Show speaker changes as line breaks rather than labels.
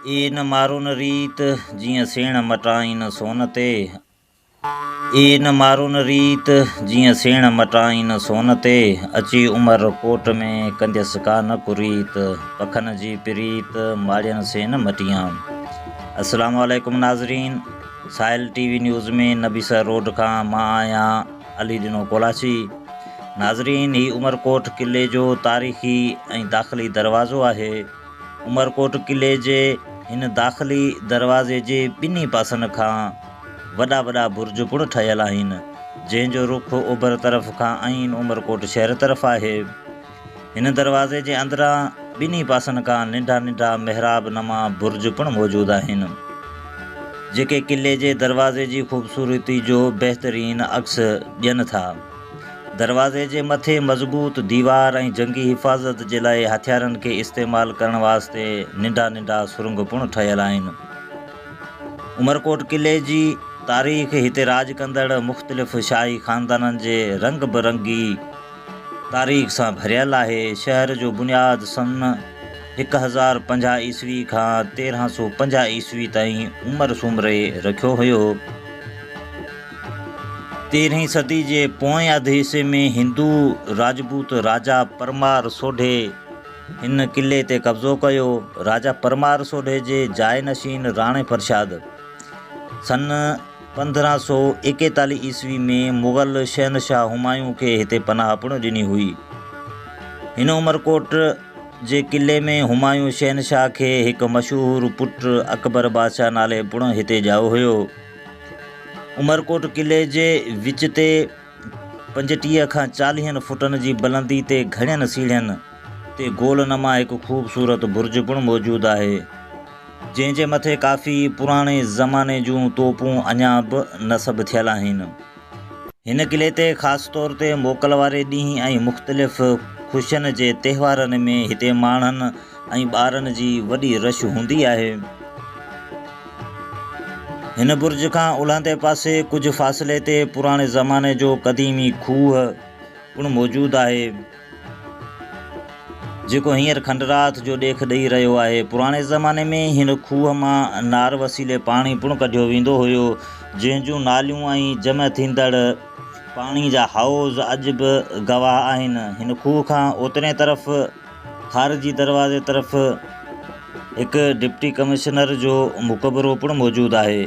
اي نه مارون ريت، جيئن سيڻ مٽائين سون تي. اي نه مارون ريت، جيئن سيڻ مٽائين سون تي. اچي عمر ڪوٽ ۾، ڪنديس ڪا نه ڪريت. پکن جي پريت، ماڙين سين نه مٽيان. السلام عليڪم ناظرين، Sahil T V news ۾ Nabisar road کان مان آهيان علي ڏنو ڪولاچي. ناظرين هي عمرڪوٽ قلعي جو تاريخي ۽ داخلي دروازو آهي. عمرڪوٽ قلعي جي هن داخلي دروازي جي ٻنهي پاسن کان وڏا وڏا برج پڻ ٺهيل آهن، جنهن جو رخ اوڀر طرف کان عين عمرڪوٽ شهر طرف آهي. هن دروازي جي اندران ٻنهي پاسن کان ننڍا ننڍا محراب نما برج پڻ موجود آهن، جيڪي قلعي جي دروازي جي خوبصورتي جو بهترين عڪس ڏين ٿا. دروازي جي مٿي مضبوط ديوار ۽ جنگي حفاظت جي لاء هٿيارن کي استعمال ڪرڻ واسطي ننڍا ننڍا سرنگ پڻ ٺهيل آهن. عمرڪوٽ قلعي جي تاريخ هتي راڄ ڪندڙ مختلف شاهي خاندانن جي رنگ برنگي تاريخ سان ڀريل آهي. شهر جو بنياد سن 1050 عيسوي کان 1350 عيسوي تائين عمر سومري رکيو هيو. تيرهين صدي جي پوئين اڌ حصي ۾ هندو راجپوت راجا پرمار سوڍي هن قلعي تي قبضو ڪيو. راجا پرمار سوڍي جي جاء نشين راڻي پرشاد سن 1541 عيسوي ۾ مغل شهنشاهه همايون کي هتي پناهه پڻ ڏني هئي. هن عمرڪوٽ جي قلعي ۾ همايون شهنشاهه کي هڪ مشهور پٽ اڪبر بادشاهه نالي پڻ هتي ڄائو هيو. عمرڪوٽ قلعي جي وچ تي 35 کان چاليهن فٽن جي بلندي تي گهڻين سيڙهين تي گول نما هڪ خوبصورت برج پڻ موجود آهي، جنهن جي مٿي ڪافي پراڻي زماني جون توپون اڃا به نصب ٿيل آهن. هن قلعي تي خاص طور تي موڪل واري ڏينهن ۽ مختلف خوشين جي تهوارن ۾ هتي ماڻهن ۽ ٻارن جي وڏي رش هوندي آهي. هن برج کان الهندي پاسي ڪجهه فاصلي تي پراڻي زماني جو قديمي کوهه پڻ موجود آهي، جيڪو هينئر کنڊرات جو ڏيک ڏئي رهيو آهي. پراڻي زماني ۾ هن کوهه مان نار وسيلي پاڻي پڻ ڪڍيو ويندو هيو، جنهن جون ناليون ۽ جمع ٿيندڙ پاڻي جا حوض اڄ به گواهه آهن. هن کوهه کان اترئين طرف خارجي دروازي طرف هڪ ڊپٽي ڪمشنر جو مقبرو پڻ موجود آهي.